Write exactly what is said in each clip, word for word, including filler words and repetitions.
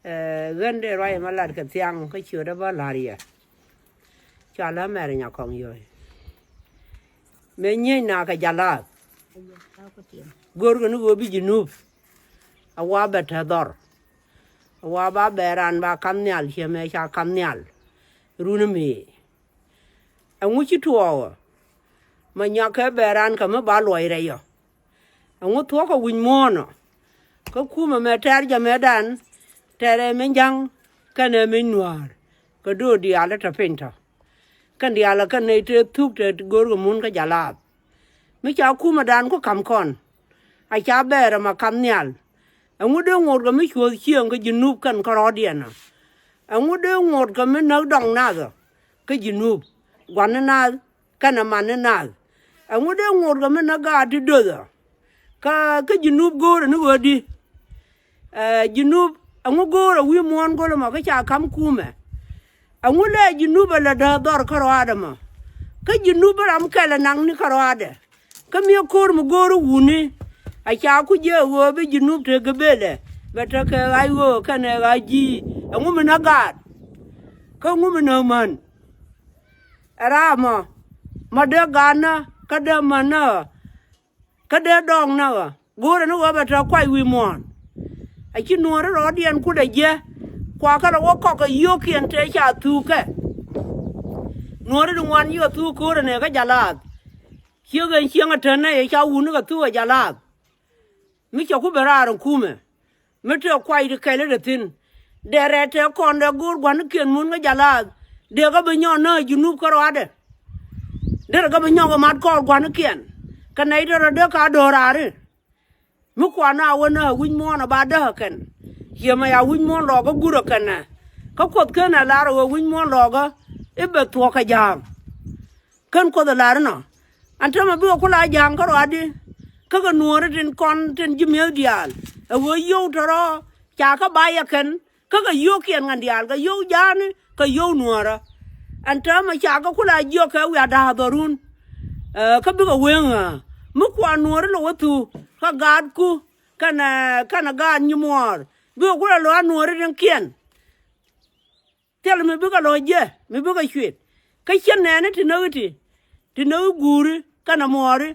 Ɛ, ɣän dee ruac ɛmɛ lat kɛ thiaŋ kä ciötdä bä la̱r yɛ. Cua lä mɛr nyakɔŋ yɔ̱ɔ̱c. Mëë nyieny na kɛ jalath. Görkɛ ni ɣöö bi Junub a wa bɛ te dhɔr. A wa ba bɛ ran ba kam nhial, ciɛ mɛ ca kam nhial. Run mi ɛŋu ci tuɔɔk ɔ? Ma nyɔk kɛ bɛ ran kɛ mi ba luɔc rɛy ɔ. Ɛŋu thuɔ̱k kɛ wi̱c muɔ̱ɔ̱n ɔ? Kä kumɛ mɛ tɛr jɛ mɛ dan tɛr ɛ mi ja̱ŋ kɛn ɛ mi nua̱a̱r. Kɛ do̱o̱ diaal ɛ tɔ piny tɔ. Kɛn diaal ɛ kɛn nɛy tëë thuk tëë go̱o̱r kɛ mun kä jalath. Mi ca kumɛ dan ku ka̱m kɔn. A ca bɛɛr ɛmɛ ka̱m nhial. Ɛŋu dee ŋot kɛ mi cuɔ̱th cieŋ kä Junub kɛn kärɔɔdiɛn ɔ? Ɛŋu dee ŋot kɛ mi näk dɔŋ nath ɔ kä Junub? Gua̱n ni nath kɛnɛ man ni nath. Ɛŋu dee ŋot kɛ mi näk gaat ti döth ɔ? Kä, kä Junub go̱o̱rɛ ni ɣöö di? Ɛ, Junub, ɛŋu go̱o̱rɛ wi̱i̱ muɔ̱ɔ̱n go̱l ɛmɔ kä ca ka̱m kumɛ? Ɛŋu lɛ Junub ɛ lɛ dääk dhɔr kärɔaadɛ mɔ? Kä Junub bi ram kɛl ɛ naŋni kärɔaadɛ. Kä mi ɛ ko̱r mi go̱o̱r wuni. A ca ku jiɛ ɣöö bi Junub te gabelɛ bɛ tekɛ ɣa̱c ɣöö kɛnɛ ɣa̱c ji̱. Ɛŋu mi nä gaat? Kä ŋu mi nä män? Ɛ raamɔ mɔ dee gaat nä kä dee män nä ɣä kä dee dɔɔŋ nä ɣä. Go̱o̱rɛ ni ɣöö bɛ te kuac wi̱i̱ muɔ̱ɔ̱n. A ci nuɔ̱ɔ̱ri rɔɔdiɛn kut ɛ jiɛ. Kuakä rɛ wä kɔk kɛ yio̱o̱kiɛn tëë ca thuukɛ. Nuɔ̱ɔ̱ri di ŋuan yikɛ thuuk ko̱o̱rɛ nɛ kä jalath. Ciek ɛn cieŋ ɛ tän nɛ yɛ ca wuni kɛ thuuk ɛ jalath. Mi cɛ ku ben raar ɛn kumɛ. Mi tëë kuay ti kɛl i̱ te thi̱n. Dee rɛɛ tëë kɔn dee go̱o̱r gua̱nikiɛn mun kä jalath. Dee kä bi nyɔk näk Junub kärɔaadɛ. Derɛ kä bi nyɔk ɛ mat kɔɔr gua̱nikiɛn. Kɛ nɛy derɛ dee ka do̱raari. Mi kuan a wä näk wi̱c muɔ̱ɔ̱n ɛ ba däk ɛ kɛn. Ciɛ mɛ ya wi̱c muɔ̱ɔ̱n lɔɔkä gur ɛ kɛn ɛ. Kä Kuoth ken ɛ lar ɛ ɣöö wi̱c muɔ̱ɔ̱n lɔɔkä i̱ bɛ thuɔ̱k kɛ ja̱a̱ŋ. Kän Kuoth ɛ lar inɔ. Ɛn täämɛ bikɛ ku la ja̱a̱ŋ kärɔaadi. Kä kɛ nuɔ̱ɔ̱ri tin kɔn tin ji̱ mi̱eth diaal. Ɛ ɣöö yio̱w tɔ̱rɔ̱ ca kä ba yɛ kɛn. Kä kɛ yio̱wkiɛn ŋa̱n diaal kɛ yio̱w ja̱a̱ni kɛ yio̱w nuɔ̱ɔ̱rä. Ɛn täämɛ ca kɛ ku la jiɔk kɛ wiaa da̱a̱ dhɔrun. Ɛ, kä bikɛ weŋ ɛ. Mi kuan nuɔ̱ɔ̱ri lɔ wä thuk. Kä gaatku. Kɛnɛ, kɛnɛ gaat nyimuɔɔr. Bikɛ ku la lɔ a nuɔ̱ɔ̱ri tin kiɛn. Thil mi bikɛ lɔ jiɛ mi bikɛ cuet. Kä cien nɛɛni ti näk iti. Ti näk i̱ guuri kɛnɛ muɔɔri.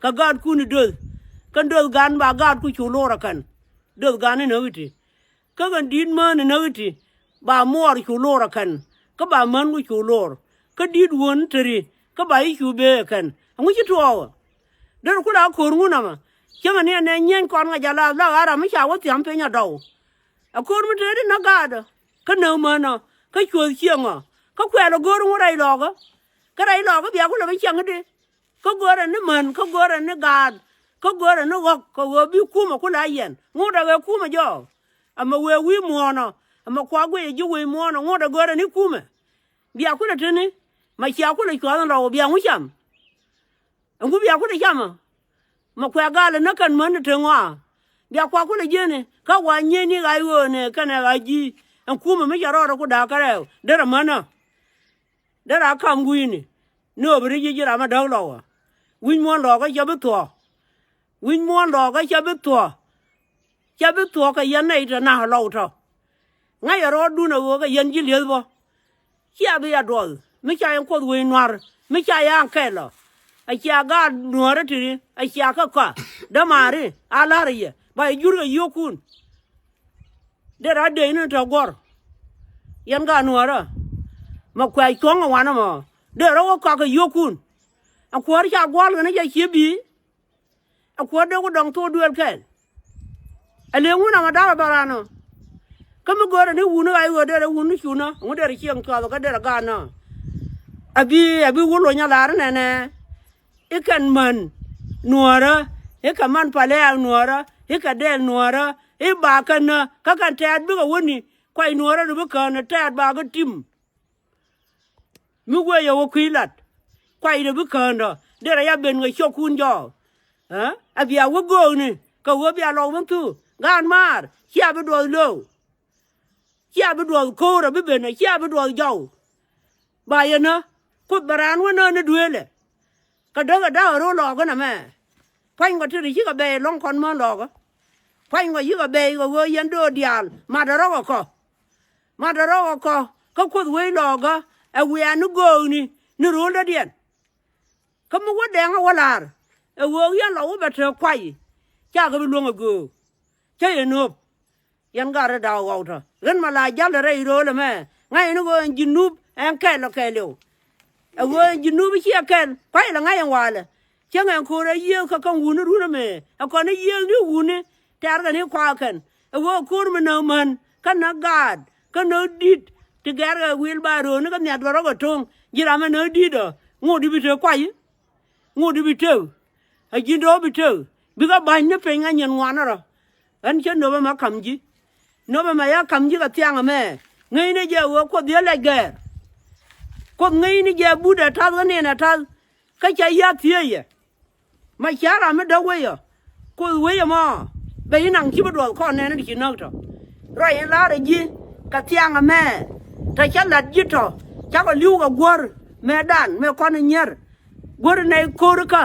Kɛ gaatkun i̱ döth. Kɛn döth gan ba gaatku cu lo̱r ɛ kɛn. Döth gan i̱ näk iti. Kä kɛn di̱t mään i̱ näk iti. Ba muɔɔr cu lo̱r ɛ kɛn. Kä ba mänku cu lo̱r. Kä di̱t wän i̱ te ri. Kä ba i̱ cu bee ɛ kɛn. Ɛŋu ci tuɔɔk ɛ? Derɛ ku la ko̱r ŋun ɛmɛ. Cäŋɛ ni ɛn ɛ nyieny kɔn ŋa jɛ la la ɣa̱r ram mi ca wä thiam piny ɛ dɔw. Ɛ ko̱r mi te di näk gaatdä. Kä näk mänä. Kä cuɔ̱th cieŋä. Kä kuɛl ɛ go̱o̱r ŋu rɛy lɔɔkä. Kä rɛy lɔɔkä bia ku lɛ mi cieŋ di. Kä go̱o̱rɛ ni män, kä go̱o̱rɛ ni gaat. Kä go̱o̱rɛ ni ɣɔ̱k kɛ ɣöö bi kumɛ ku la yɛn. Ŋotdɛ ɣɛ kumɛ jɔɔk. Ɛmɛ wëë wi̱i̱ muɔ̱ɔ̱nɔ. Ɛmɛ kua guic ɛ ji̱ wëë muɔ̱ɔ̱nɔ. Ŋotdɛ go̱o̱rɛ ni kumɛ. Bia ku lɛ teni. Mɛ cia ku lɛ cua̱th ɛn rɔw bia ŋu cam. Ɛŋu bia ku lɛ camä. Mɛ kuɛ gal ɛ näk kɛn män ɛ te ŋɔaa. Bia kua ku lɛ jieni kä wa nyieni ɣa̱c ɣöö nɛ kɛnɛ ɣa̱c ji̱. Ɛn kumɛ mi cɛ rɔɔdɛ ku da̱a̱k kärɛw derɛ mänä. Derɛ a kam wi̱i̱ni ni ɣöö bi ri ji̱ ji̱ ram ɛ däk lɔwä. Wi̱c muɔ̱ɔ̱n lɔɔkä cɛ bi thuɔ̱k. Wi̱c muɔ̱ɔ̱n lɔɔkä cɛ bi thuɔ̱k. Cɛ bi thuɔ̱k kɛ yɛn nɛy tɔ na̱k lɔw tɔ. Ŋäcɛ rɔɔdun ɛ ɣöö kɛ yɛn ji̱ lieth bä. Cia bi ya duɔth mi ca yɛn kuoth wec nuar mi ca yɛn kɛl ɔ. A cia gaat nuäärä ti ri a cia kä kɔa dämaari a la̱rä yɛ ba yɛ jur kɛ yio̱o̱kun. Derɛ a dec ni tɔ guɔ̱r. Yɛn gaat nuäärä mɛ kuɛ cuɔ̱ŋ ɛ wanɛ mɔ derɛ wä kɔak kɛ yio̱o̱kun. Ɛ kuäär ca gua̱l kɛn jɛ cie bi̱i̱. Ɛ kuäär dee ku dɔ̱ŋ thok duëël kɛɛl. Ɛ lëë ŋun amɛ da̱rä bä ran ɔ. Kä mi görɛ ni wuni ɣa̱c ɣöö derɛ wuni cunä ŋu derɛ cieŋ cuath kä derɛ gaat nä. Abi, abi wul wä nyɛ lar nɛnɛ. I̱ kɛn män nuäärä, i̱ kɛ man palɛ a nuäärä, i̱ kɛ dɛɛl nuäärä, i̱ ba kɛn nä kä kɛn tɛɛt bikɛ wäni. Kuay nuäärä ni bi kään ɛ tɛɛt ba kä tim. Mi wee yɛ wä kui̱ lat kuay rɛ bi käändä derɛ ya ben kɛ ciɔkun jɔɔk. Ɛ a bia wä göökni kɛ wä bia lɔk wä thuk gaan maar cia bi duɔth lo̱o̱k. Cia bi duɔth ko̱o̱rä bi ben ɛ cia bi duɔth jɔw. Ba yɛn ɛ kuoth bɛ raan wä nään ni dueelɛ. Kɛ däk ɛ da̱k ɛ ro̱o̱ lɔɔkä nɛmɛ. Pua̱nykɔ ti ri cikɛ bɛy lɔ̱ŋ kɔn mään lɔɔkä. Pua̱nykɔ cikɛ bɛy kɛ ɣöö yɛn do̱o̱k diaal matdɛ rɔ̱k ɛ kɔ. Mat rɔɔk ɛ kɔ kä Kuoth wec lɔɔkä ɛ wiaa ni göökni ni ro̱o̱l dɔ̱diɛn. Kä mi wä dɛŋ ɛ wä la̱r ɛ ɣöö yɛn lɔ wä bɛ te kuay. Cakɛ bi luäŋ ɛ göök. Cä yɛ nööp. Yɛn gat rɛ da̱k ɣɔw tɔ ɣän ma la ja̱l rɛy ro̱o̱l ɛmɛ. Ŋa̱c ni ɣöö ɛn ji̱ nup ɛn kɛl ɔ kɛɛliw. Ɛ ɣöö ɛn ji̱ nup ciɛ kɛl kuay lɛ ŋa̱c ɛn walɛ. Cäŋ ɛn ko̱r ɛ yiëëk kä käŋ wuni run ɛmɛ ɛ kɔn i̱ yiëëk ni wuni. Tɛ̈rkɛ ni kuaakɛn ɛ ɣöö ko̱r mi näk män kä näk gaat kä näk di̱t. Ti gɛ̈rkɛ wil ba ro̱o̱ni kä nhiat bɛ rɔ̱ kɛ to̱ŋ ji̱ ram ɛ näk di̱t ɔ. Ŋot i̱ bi tëë kuay i̱ ŋot i̱ bi tëë. Ɛ ji̱n dɔ̱ɔ̱k bi tëë bikɛ ba̱ny ni piny ŋa̱ nyin ŋuan rɔ. Ɣän cä nöpɛ ma ka̱m ji̱. Nöpɛ ma ya ka̱m ji̱ kɛ thiaŋ ɛmɛ. Ŋäcni jɛ ɣöö Kuoth yɛ lɛc gɛɛr. Kuoth ŋäcni jɛ but ɛ ta̱th ɣän in ɛ ta̱th. Kä ca yia thiee yɛ. Ma cia ram mi däk wec ɔ. Kuoth wec ɛmɔ bɛ yi naŋ ci bi duɔth kɔn nɛn in ci näk tɔ. Ruac in la̱rä ji̱ kɛ thiaŋ ɛmɛ. Tɔ cä la̱t ji̱ tɔ cakɔ li̱w kɛ guäär. Mëëdan mëë kɔn in nyier. Guäär in nɛy ko̱r ikä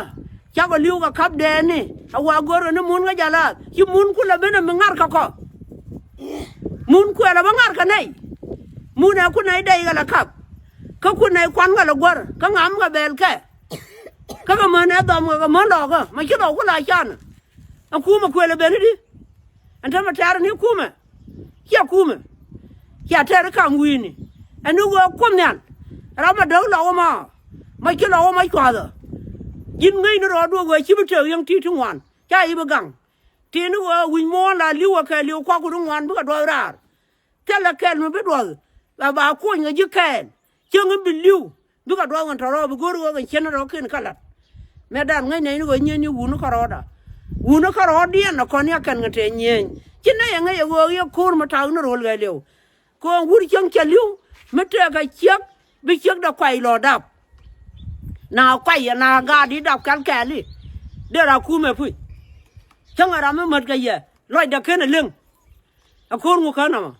cakɔ li̱w kɛ kap dɛɛni. A wa go̱r kɛ ni mun kä jalath ci mun kulɛ ben ɛ mi ŋa̱r kɛ kɔ. Mun kuɛl ɛ bä ŋa̱r kɛ nɛy. Mun ɛ kun nɛy dɛy kɛ lɛ kap. Kä kun nɛy kuan kɛ lɛ guäär kä ŋam kɛ bɛɛl kɛ. Kä kɛ män ɛ dhɔm kɛ kɛ män lɔɔkä ma ci lɔɔk ku la can. Ɛ kumɛ kuël ɛ ben i̱di. Ɛn tämɛ tɛ̈r ni kumɛ. Ciɛ kumɛ. Ciɛ tɛ̈r i̱ ka̱m wi̱i̱ni. Ɛn ni ɣöö Kuoth Nhial. Ram ɛ däk lɔk wä ma. Ma ci lɔk wä ma cua̱thä. Ji̱n ŋäcni rɔɔdu ɛ ɣöö ci bi tëëk yäŋ ti̱i̱t ti ŋuan ca i̱ bi gaŋ. Ti̱i̱t ni ɣöö wi̱c muɔ̱ɔ̱n la li̱w ɛ kɛɛliw kuak ku ti ŋuan bikɛ duɔth raar. Thilɛ kɛl mi bi duɔth. Ba ba kuɔny kɛ ji̱ kɛɛl cieŋ in bi li̱w. Bikɛ duɔth ɣän tɔ̱rɔ̱ bi go̱r ɣöö kɛ cien rɔ̱ ken kä la̱t. Mëëdan ŋäc nɛy ni ɣöö nyieny ni wuni kärɔɔda. Wuni kärɔɔdiɛn ɛ kɔn ni a kɛn kɛ tɛɛ nyieny. Ci nɛy ɛ ŋäc ɛ ɣöö yɛ ko̱r mi ta̱a̱k ni ro̱l ɣɛɛliw. Kɛ ɣöö wut cieŋ cɛ li̱w mi tëëkɛ ciek bi ciekdɛ kuay lɔ dap. Na kuay ɛ na gaat i̱ dap kɛl kɛɛli. Dee ra kumɛ puc. Cäŋ ɛ ram mi mät kɛ yɛ lɔcdɛ ken ɛ leŋ. Ɛ ko̱r ŋu kä nɔmɔ.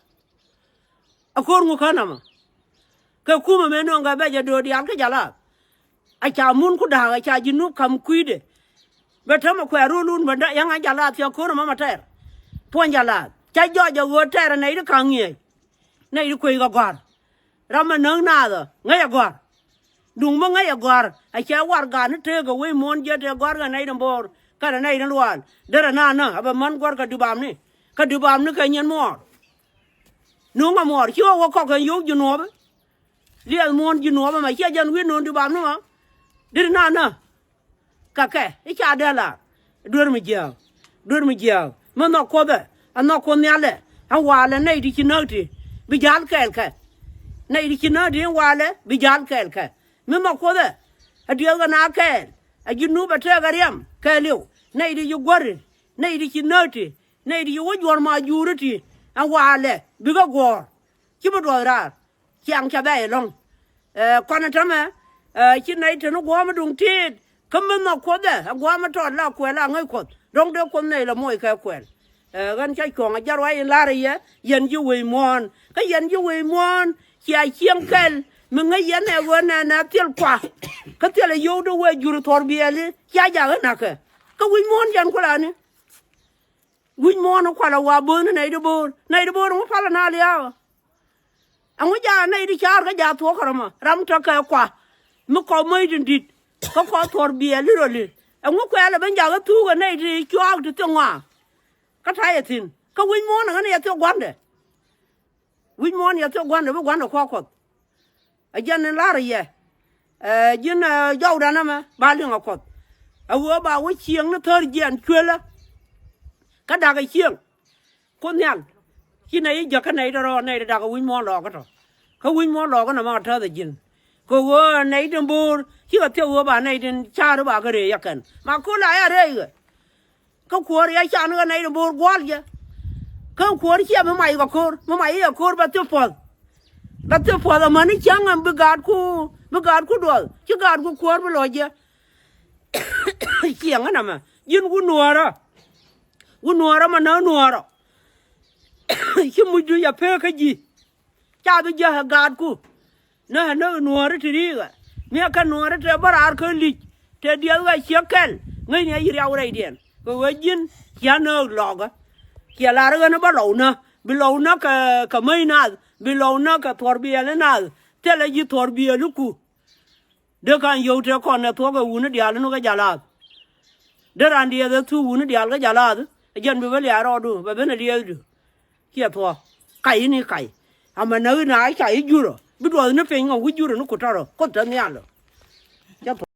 Ɛ ko̱r ŋu kä nɔmɔ. Kɛ kumɛ mëë nööŋkɛ bɛ jɛ do̱o̱k diaal kä jalath. A ca mun ku da̱a̱k a ca ji̱ nup ka̱m kui̱dɛ. Bɛ tämɛ kuɛɛr rulun bä yäŋ a jalath cɛ ko̱r ɛmɔ ma tɛɛr. Puɔ̱ny jalath ca jɔc ɛ ɣöö tɛɛr ɛ nɛy ti ka̱ŋ ŋi̱eec. Nɛy ti kueckɛ gɔ̱a̱r. Ram ɛ näk naath ɔ ŋäc ɛ gɔ̱a̱r. Duŋ mi ŋäc ɛ gɔ̱a̱r a cɛ warɛgak ni tëëk kɛ wec muɔ̱ɔ̱n jiɛt tëë gɔ̱a̱r kɛ nɛy ti bo̱o̱r kɛnɛ nɛy ti luaal. Derɛ naath nä a bɛ män gua̱r kɛ dubamni. Kɛ dubamni kɛ nyin muɔɔr. Nuŋ ɛ muɔɔr ci ɣä wä kɔk kɛn yio̱w ji̱ nuɔ̱ɔ̱pä. Liɛth muɔ̱ɔ̱n ji̱ nuɔ̱ɔ̱pä mɛ ciɛ jɛn wi̱i̱ nuɔ̱ɔ̱n dubamni mɔ. Deri naath nä. Kɛ kɛ i̱ ca dee lar. Duer mi jiääk. Duer mi jiääk mi nhɔk Kuothɛ. Ɛ nhɔk Kuoth Nhialɛ. Ɛn walɛ nɛy ti ci näk ti bi ja̱l kɛɛl kɛ. Nɛy ti ci näk ti ɛn walɛ bi ja̱l kɛɛl kɛ. Mi nhɔk Kuothɛ. Ɛ diëëth kɛ na kɛɛl. Ɛ ji̱ nup ɛ tëëk ɛ riɛm kɛɛliw. Nɛy ti ci guäri. Nɛy ti ci näk ti. Nɛy ti ci wä juɔ̱r ma juuri ti. Ɛn walɛ bikɛ guɔ̱ɔ̱r. Ci bi duɔth raar. Ciaŋ ca bɛ̈ɛ̈c ɛlɔ̱ŋ. Ɛ kɔn ɛ tämɛ. Ɛ ci nɛy te ni guɔ̱ɔ̱m duŋ tiit. Kä mi nhɔk Kuothɛ ɛ gua̱a̱m mi tɔt la kuɛl a ŋäc Kuɔth dɔ̱ŋ dee Kuoth nɛy la moc kɛ kuɛl. Ɛ ɣän cä cuɔ̱ŋ a jär ruac in la̱rä yɛ yɛn ji̱ wec muɔ̱ɔ̱n kä yɛn ji̱ wec muɔ̱ɔ̱n. Cia cieŋ kɛl mi ŋäc yɛn ɛ ɣöö nɛnɛ thil kua. Kä thilɛ yio̱w ti wee jur thuɔ̱r biɛɛli cia jakä na̱kɛ. Kä wi̱c muɔ̱ɔ̱n jɛn kulani. Wi̱c muɔ̱ɔ̱n kualɛ wa bo̱o̱thni nɛy ti bo̱o̱r nɛy ti bo̱o̱r ŋu palä na lia̱a̱. Ɛŋu ja̱a̱n nɛy ti ca̱a̱r kä ja̱a̱ thuɔ̱k kärɔ̱ mɔ ram tɔ̱ kɛ kua. Mi kɔp mäc tin di̱t kä kɔp thuɔ̱r biɛɛl i̱ rɔ̱ li̱t. Ɛŋu kuɛɛl ɛ ben ja̱a̱ kä thuuk ɛ nɛy ti cuaak ti thiɔ̱k ŋɔaa. Kä ta̱yɛ thi̱n kä wi̱c muɔ̱ɔ̱n ɛ ɣän yɛ thiɔ̱k gua̱ndɛ. Wi̱c muɔ̱ɔ̱n yɛ thiɔ̱k gua̱ndɛ bi gua̱ndɛ kua̱r Kuɔth. Ɛ jɛn in la̱rä yɛ. Ɛ ji̱n ɛ jɔwdan ɛmɛ ba liŋ ɛ Kuɔth. Ɛ ɣöö ba wä cieŋ ni thäär jiɛn cuëlä. Kä da̱k ɛ cieŋ. Kuoth Nhial. Ci nɛy ji̱ jäk kä nɛy tɔ̱ rɔɔk nɛy ti da̱k ɛ wi̱c muɔ̱ɔ̱n lɔɔkä tɔ̱. Kä wi̱c muɔ̱ɔ̱n lɔɔkä nɔmɔ ɛ täth ɛ ji̱n. Kɛ ɣöö nɛy ti bo̱o̱r cikɛ thiɔ̱k ɣöö ba nɛy tin ca̱a̱r i̱ ba kä rëëc ɛ kɛn ma ko̱l a ya rëëc ɣä. Kä kuäär yɛ can ɣä nɛy ti bo̱o̱r gua̱a̱l jɛ. Kä kuäär ciɛ mi mac kɛ ko̱r mi mac i̱ yɛ ko̱r bɛ thil puɔ̱th. Bɛ thil puɔ̱th amäni cäŋ ɛn bi gaatku bi gaatku duɔth ci gaatku kuäär bi lɔc jɛ. Ciɛŋä nɛmɛ ji̱n wut nuäärä. Wut nuäärä ma nä nuäärä. Ci mucdu yɛ pek kä ji̱. Ca bi jiäk ɛ gaatku. Näk ɛ näk nuääri ti ri̱i̱kɛ mi ɛ kɛ nuääri tɛ bä raar kä li̱c. Tɛ diɛth ɣä ciek kɛl ŋäcni ɛ yi riaw rɛydiɛn kɛ ɣöö ji̱n cia nääk lɔɔkä. Ciɛ lar ɣän bä lɔw nä bi lɔw nä kɛ kɛ mäc naath. Bi lɔw näk kɛ thuɔr biɛl i̱ naath. Thilɛ ji̱ thuɔr biɛliku. Dee ka̱n yio̱w tëë kɔn ɛ thuɔ̱k ɛ wuni diaal in wä kä jalath. Dee ran diɛth ɛ thuk wuni diaal kä jalath. Ɛ jɛn bi bä liac rɔɔdu bɛ ben ɛ liɛthdu. Ciɛ thuɔ̱k. Kac ini kac. Amɛ näk ina a ca i̱ jurä bi duɔth ni piny ŋɔk wi̱c jurä ni kut tɔrɔ kuoth te nhial. Cä thuɔ̱k.